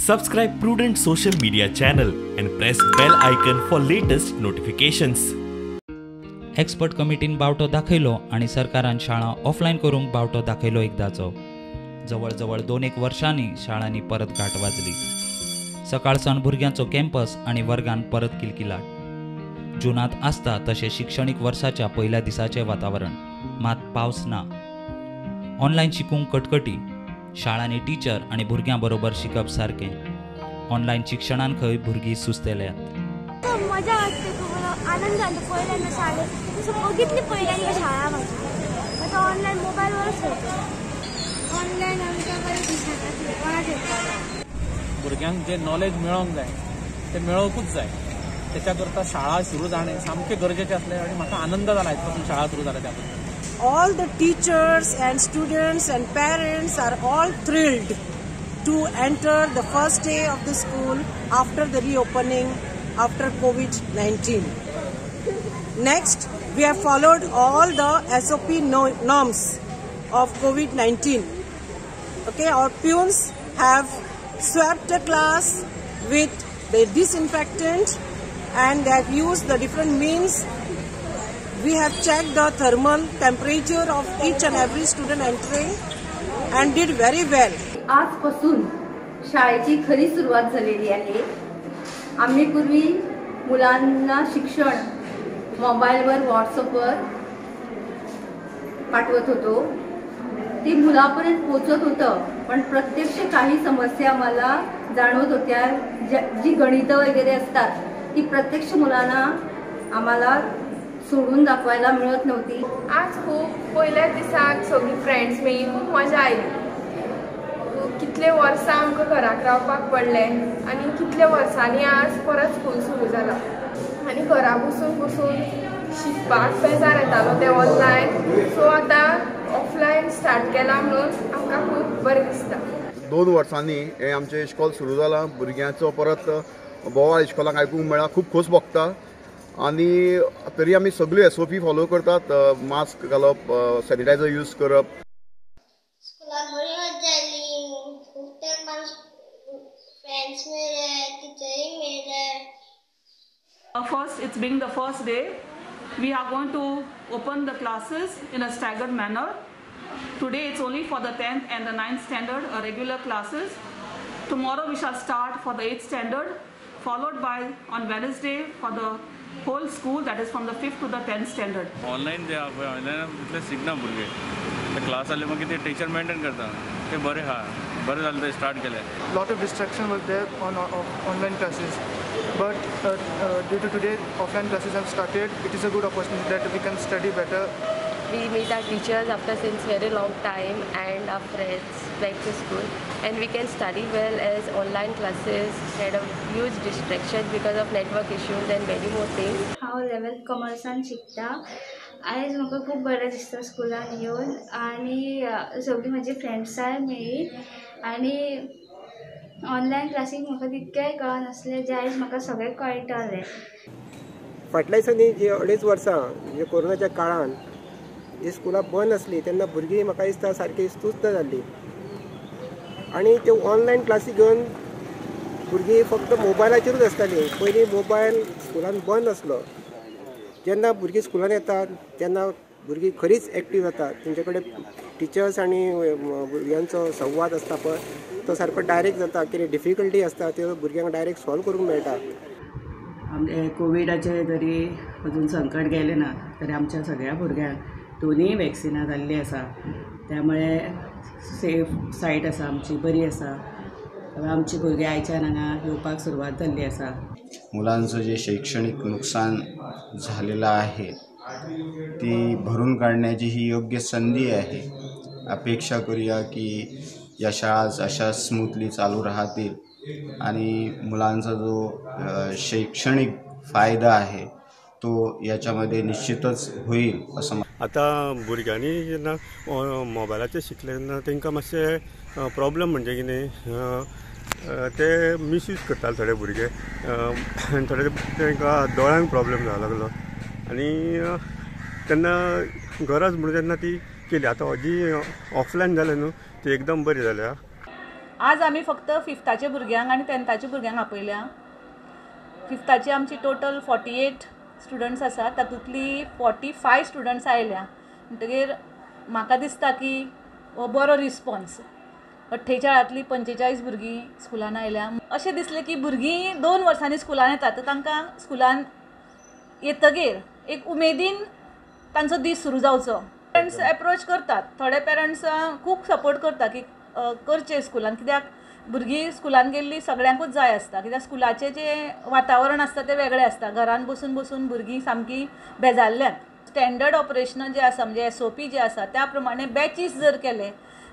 Subscribe Prudent social media channel and press bell icon for latest notifications. Expert कमिटीन बावटो दाखयलो आनी सरकारान शाळा ऑफलायन करूंक बावटो दाखयलो एकदाचो. जवळ जवळ 2-1 वर्षांनी शाळांनी परत घाट वाजली. सकाळ सावन भुरग्यांचो कॅम्पस आनी वर्गान परत किलकिलाट. जूनांत आसता तशें शिक्षणीक वर्साच्या पयल्या दिसाचें वातावरण, मात पावस ना. ऑनलायन शिकूंक कटकटी. शाळांनी टिचर आनी भुरग्यां बरोबर शिकप सारकें. ऑनलायन शिक्षणान खंय भुरगीं सुस्तेल्यात. मजा वाटते, खूप आनंद झाला पहिल्यांदा शाळेत तसं बघितली पहिल्यांदा शाळा माझी. आता ऑनलाईन मोबाईलवरच होतो. ऑनलाईन आमकां बरें दिसना. भुरग्यांक जे नॉलेज मेळोंक जाय ते मेळोवकूच जाय. त्याच्या करता शाळा सुरू जाणे सामकें गरजेचें आसलें आनी म्हाका आनंद जाला आयज शाळा सुरू जाल्या त्या बद्दल. All the teachers and students and parents are all thrilled to enter the first day of the school after the reopening after COVID-19. Next, we have followed all the SOP norms of COVID-19. Okay, our peons have swept the class with the disinfectant and they have used the different means. We have checked the thermal temperature of each and every student entering and did very well. आजपासून शाळेची खरी सुरुवात झालेली आहे. आम्ही पूर्वी मुलांना शिक्षण मोबाईलवर, व्हॉट्सअपवर पाठवत होतो, ते मुलापर्यंत पोचत होतं, पण प्रत्यक्ष काही समस्या मला जाणवत होत्या. जी गणितं वगैरे असतात ती प्रत्यक्ष मुलांना आम्हाला सोडून दाखवायला मिळत नव्हती. आज खूप पयल्या दिसाक सगळीं फ्रेंड्स मेळ्ळी, खूब मजा आयली. कितले वर्सां आमकां घराक रावपाक पडलें आनी कितले वर्सांनी आज परत स्कूल सुरू जाला आनी घरा बसून बसून शिकपाक बेजार येतालो ते ऑनलायन. सो आतां ऑफलायन स्टार्ट केलां म्हणून आमकां खूब बरें दिसता. 2 वर्सांनी हें आमचें इश्कोल सुरू जालां. भुरग्यांचो परत बोवाळ इश्कोलाक आयकूंक मेळ्ळा, खूब खोस भोगता. आनी तरी आमी सगळी SOP follow करतात. मास्क घालप, सॅनिटायझर यूज करप. स्कुलाक बरी मजा आयली. खूब तेंपान फ्रेंड्स मेळ्ळे, टिचरी मेळ्ळे. First, it's being the first day, we are going to open the classes in a staggered manner. Today it's only for the 10th and the 9th standard regular classes. Tomorrow we shall start for the 8th standard, followed by on Wednesday for the whole school, that is from the 5th to the 10th standard. Online जे पळय online तितले शिकना भुरगे. ते class जाले मागीर ते teacher maintain करता, ते बरें आहा, बरें जालें ते स्टार्ट केलें. Lot of distraction was there on online classes, but due to today offline classes have started. It is a good opportunity that we can study better. We meet our teachers after since very long time and our friends back to school, and we can study well as online classes had a huge distraction because of network issues and many more things. हांव 11th कॉमर्सान शिकता. आयज म्हाका खूब बरें दिसता स्कुलान येवन आनी सगळीं म्हजी फ्रेंड्सांय मेळ्ळी आनी ऑनलायन क्लासीक म्हाका तितकेंय कळनासलें जें आयज म्हाका सगळें कळटलें. फाटल्या दिसांनी जी 2.5 वर्सां म्हणजे कोरोनाच्या काळान जी स्कुलां बंद आसली तेन्ना भुरगीं म्हाका दिसता सारकी सुस्त जाल्ली आनी त्यो ऑनलायन क्लासी घेवन भुरगीं फक्त मोबायलाचेरूच आसतालीं. पयलीं मोबायल स्कुलान बंद आसलो. जेन्ना भुरगीं स्कुलान येतात तेन्ना भुरगीं खरीच एक्टीव जातात. तेंचे कडेन टिचर्स आनी भुरग्यांचो संवाद आसता पळय तो सारको डायरेक्ट जाता. कितें डिफिकल्टी आसता त्यो भुरग्यांक डायरेक्ट सॉल्व करूंक मेळटा. आमचे कोविडाचे तरी अजून संकट गेलें ना तरी आमच्या सगळ्या भुरग्यांक 2 वॅक्सिनां जाल्लीं आसा, त्यामुळे सेफ सायट आसा आमची, बरी आसा. आमची भुरगीं आयच्यान हांगा येवपाक सुरवात जाल्ली आसा. मुलांचं जे शैक्षणिक नुकसान झालेलं आहे ती भरून काढण्याची ही योग्य संधी आहे. अपेक्षा करूया की या शाळा अशा स्मूथली चालू राहतील आणि मुलांचा जो शैक्षणिक फायदा आहे तो याच्यामध्ये निश्चितच होईल असं. आतां भुरग्यांनी जेन्ना मोबायलाचेर शिकले तेन्ना तांकां मातशें प्रॉब्लम म्हणजे कितें ते मिसयूज करताले थोडे भुरगे, थोडे तांकां दोळ्यांक प्रॉब्लम जावंक लागलो आनी तेन्ना गरज म्हणून तेन्ना ती केली. आतां जी ऑफलायन जालें न्हू ती एकदम बरी जाल्या. आज आमी फक्त फिफ्ताच्या भुरग्यांक आनी टेंथाच्या भुरग्यांक आपयल्या. फिफ्ताची आमची टोटल 48 स्टुडंट्स आसात, तातूंतली 45 स्टुडंट्स आयल्या. म्हणटगीर म्हाका दिसता की हो बरो रिस्पॉन्स. 48 45 भुरगीं स्कुलान आयल्या. अशें दिसलें की भुरगीं 2 वर्सांनी स्कुलान येतात तर तांकां स्कुलान येतगीर एक उमेदीन तांचो दीस सुरू जावचो. पेरंट्स एप्रोच करतात, थोडे पेरंट्स खूब सपोर्ट करता की करचें स्कुलान, कित्याक भुरगीं स्कुलान गेल्लीं सगळ्यांकूच जाय आसता, कित्याक स्कुलाचें जें वातावरण आसता तें वेगळें आसता. घरान बसून बसून भुरगीं सामकीं बेजारल्यांत. स्टँडर्ड ऑपरेशनां जें आसा म्हणजे SOP जे आसा त्या प्रमाणे बॅचीस जर केले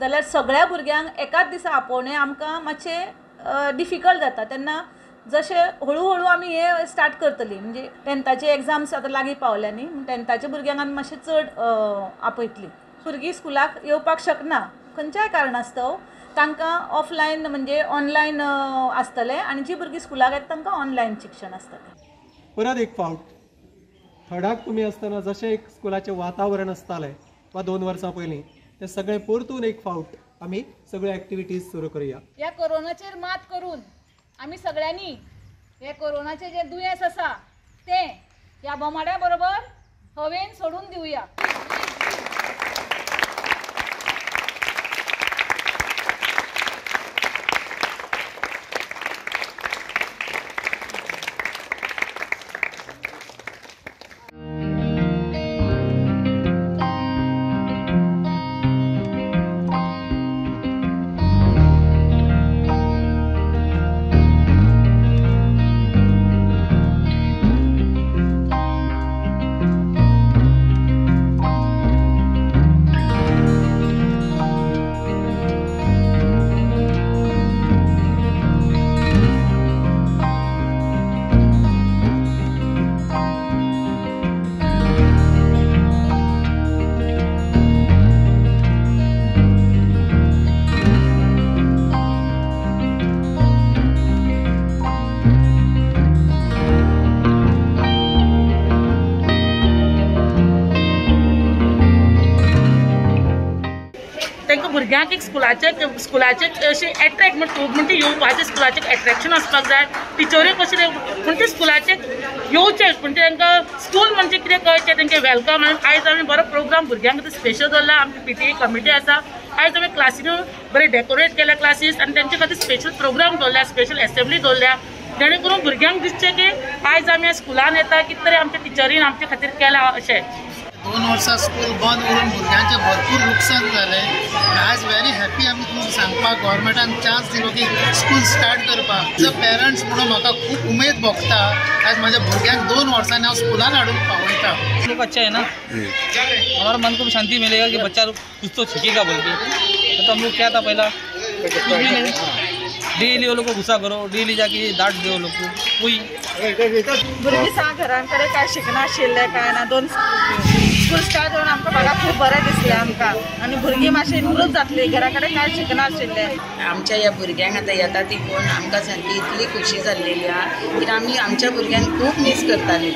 जाल्यार सगळ्या भुरग्यांक एकाच दिसा आपोवणें आमकां मातशें डिफिकल्ट जाता. तेन्ना जशें हळू हळू आमी हें स्टार्ट करतलीं, म्हणजे टेंथाचे एग्जाम्स आतां लागीं पावल्या न्ही, टेंथाच्या भुरग्यांक आमी मातशें चड आपयतलीं. भुरगीं स्कुलाक येवपाक शकना खंयच्याय कारणास्तव, तांकां ऑफलायन म्हणजे ऑनलायन आसतलें आनी जी भुरगीं स्कुलाक येता तांकां ऑनलायन शिक्षण आसतलें. परत एक फावट थर्डाक तुमी आसतना जशें एक स्कुलाचें वातावरण आसतालें वा 2 वर्सां पयलीं तें सगळें परतून एक फावट आमी सगळ्यो एक्टिविटीज सुरू करुया. ह्या कोरोनाचेर मात करून आमी सगळ्यांनी हे कोरोनाचें जें दुयेंस आसा तें ह्या बोमाड्या बरोबर हवेन सोडून दिवया. भुरग्यांक एक स्कुलाचे अशें एट्रेक्ट म्हणजे येवपाचें स्कुलाचें एट्रेक्शन आसपाक जाय. टिचरी कशें म्हणजे स्कुलाचें येवचें म्हणजे तांकां स्कूल म्हणजे कितें कळचें, तेंचें welcome. आनी आयज आमी बरो प्रोग्राम भुरग्यांक खातीर स्पेशल दवरला. आमची PTA committee आसा. आयज आमी क्लासीन बरें डेकोरेट केल्या क्लासीस आनी तेंचे खातीर स्पेशल प्रोग्राम दवरल्या, स्पेशल एसेंब्ली दवरल्या, जेणे करून भुरग्यांक दिसचें की आयज आमी स्कुलान येता कितें तरी आमच्या टिचरीन आमचे खातीर केलां अशें. 2 वर्सां स्कूल बंद उरून भुरग्यांचें भरपूर लुकसाण जालें. आयज व्हेरी हॅपी आमी तुमकां सांगपाक गव्हर्मेंटान चान्स दिलो की स्कूल स्टार्ट करपाक. एज अ पेरंट्स म्हणून म्हाका खूब उमेद भोगता आयज म्हाज्या भुरग्यांक 2 वर्सांनी हांव स्कुलान हाडून पावयता. लोग अच्छा है ना, हमारा मन को भी शांति मिलेगा कि बच्चा कुछ तो सीखेगा बोल के. तो हम लोग क्या था पहला डेली वो लोग को गुस्सा करो, डेली जाके डांट दो लोग को. कोई भुरगीं सा घरान कडेन कांय शिकनाशिल्लें कांय ना. 2 स्कूल स्टार्ट जावन आमकां म्हाका खूब बरें दिसलें आमकां आनी भुरगीं मातशीं इम्प्रूव जातलीं, घरा कडेन कांय शिकनाशिल्लें. आमच्या ह्या भुरग्यांक आतां येता ती पळोवन आमकां सारकी इतली खुशी जाल्लेली आहा की आमी आमच्या भुरग्यांक खूब मीस करतालीं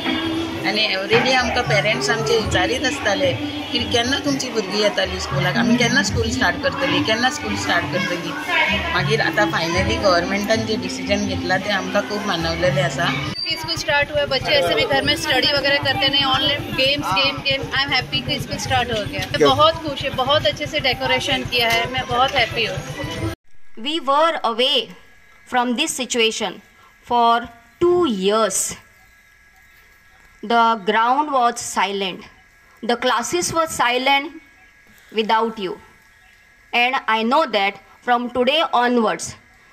आनी एवरीडे आमकां पेरंट्स आमचे विचारीत आसताले की केन्ना तुमची भुरगीं येताली स्कुलाक, आमी केन्ना स्कूल स्टार्ट करतली, केन्ना स्कूल स्टार्ट करतली. मागीर आतां फायनली गव्हर्मेंटान जे डिसिजन घेतला ते आमकां खूब मानवलेलें आसा. स्कूल स्टार्ट हुआ, बच्चे ऐसे भी घर में स्टडी वगैरह करते नहीं, online games game game. I am happy कि स्कूल स्टार्ट हो गया. मैं बहुत खुश है, बहुत अच्छे से डेकोरेशन किया है, मैं बहुत हैप्पी हूँ. We were away from this situation for 2 years. The ground was silent, the classes were silent without you, and I know that from today onwards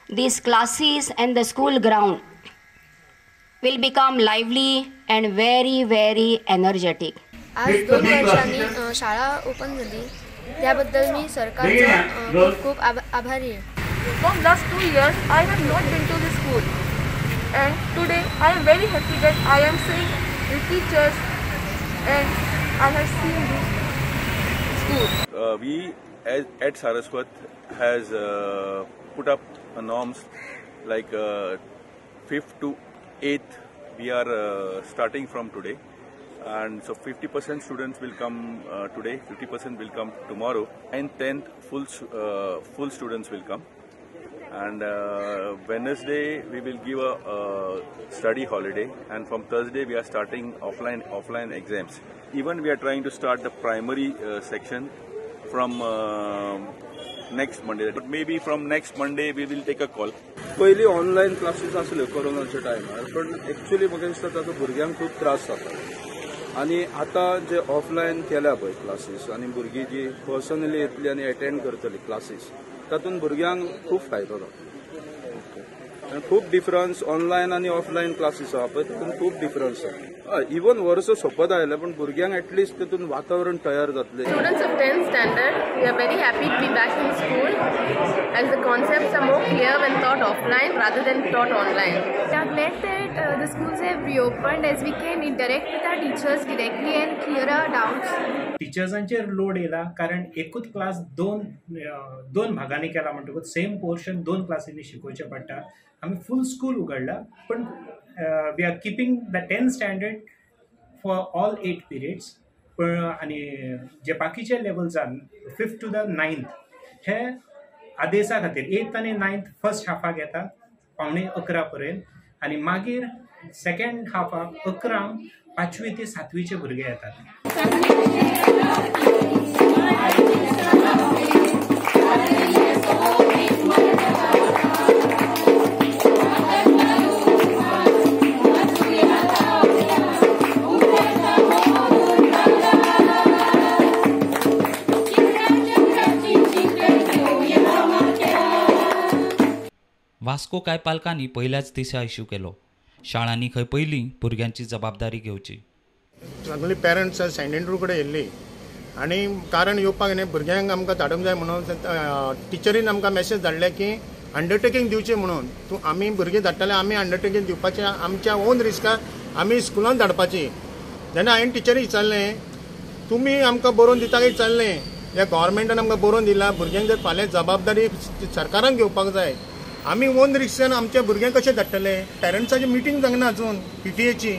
these classes and the school ground will become lively and very very energetic. आज 2 वर्षांनी शाळा open झाली त्याबद्दल मी सरकारचा खूप खूप आभारी आहे. From last 2 years I have not been to the school and today I am very happy that I am seeing the teachers and I have seen the school. We at Saraswat has put up norms like 5th to 8th we are starting from today, and so 50% students will come today, 50% will come tomorrow, and 10th full students will come. And Wednesday we will give a study holiday, and from Thursday we are starting offline exams. Even we are trying to start the primary section from next Monday. But maybe from next Monday we will take a call. पयलीं online classes आसल्यो कोरोनाच्या टायमार, पण actually म्हाका दिसता ताचो भुरग्यांक खूब त्रास जाता. आनी आतां जे ऑफलायन केल्या पळय क्लासीस आनी भुरगीं जी पर्सनली येतली आनी एटेंड करतली क्लासीस, तातूंत भुरग्यांक खूब फायदो जाता. खूब डिफरन्स ऑनलायन आनी ऑफलायन क्लासीस आहा पळय, तातूंत खूब डिफरन्स आहा. इवन वर्स सोंपत आयलें पण भुरग्यांक एटलिस्ट तातूंत वातावरण तयार जातलें. Students of 10th standard, we are very happy to be back in school as the concepts are more clear when taught offline rather than taught online. We are glad that the schools have reopened as we can interact with our teachers directly and clear our doubts. टिचर्सांचेर load येयला कारण एकूच class दोन दोन भागांनी केला म्हणटकूच same portion दोन क्लासींनी शिकोवचें पडटा. आमी फूल स्कूल उगडला पण we are keeping the 10th standard for all 8 periods. पण आनी जे बाकीचे लेवल्स आहा 5th to the 9th हे आदेसा खातीर 8th आनी 9th first हाफाक येता 10:45 पर्यंत आनी मागीर सेकेंड हाफाक 11 5वी ते 7वीचे भुरगे येतात. वास्को कांय पालकांनी पयल्याच दिसा इश्यू केलो. शाळांनी खंय पयलीं भुरग्यांची जबाबदारी घेवची. सगळीं पेरंट्स सेंट एंड्रू कडेन येयल्ली आनी कारण येवपाक न्ही भुरग्यांक आमकां धाडूंक जाय म्हणून टिचरीन आमकां मॅसेज धाडले की अंडरटेकींग दिवचें म्हणून. तूं आमी भुरगीं धाडटले, आमी अंडरटेकींग दिवपाचें आमच्या ओन रिस्कार आमी स्कुलान धाडपाची. तेन्ना हांवें टिचरी विचारलें, तुमी आमकां बरोवन दिता काय विचारलें, ह्या गव्हर्मेंटान आमकां बरोवन दिलां, भुरग्यांक जर फाल्यां जबाबदारी सरकारान घेवपाक जाय, आमी ओन रिस्कान आमच्या भुरग्यांक कशें धाडटले. पेरंट्साची मिटींग जावंक ना अजून पीटीएची.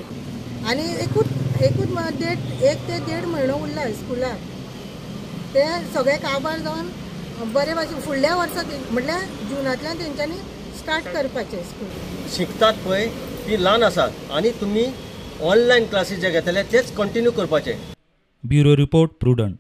आनी एकूच एकूच 1 ते 1.5 म्हयनो उरला स्कुलाक, ते सगळे काबार जावन बरे भाशेन फुडल्या वर्सा म्हटल्यार जुनांतल्यान तेंच्यांनी स्टार्ट करपाचें स्कूल. शिकतात पळय ती ल्हान आसात आनी तुमी ऑनलायन क्लासीस जे घेतले तेच कंटिन्यू करपाचे. Bureau report, Prudent.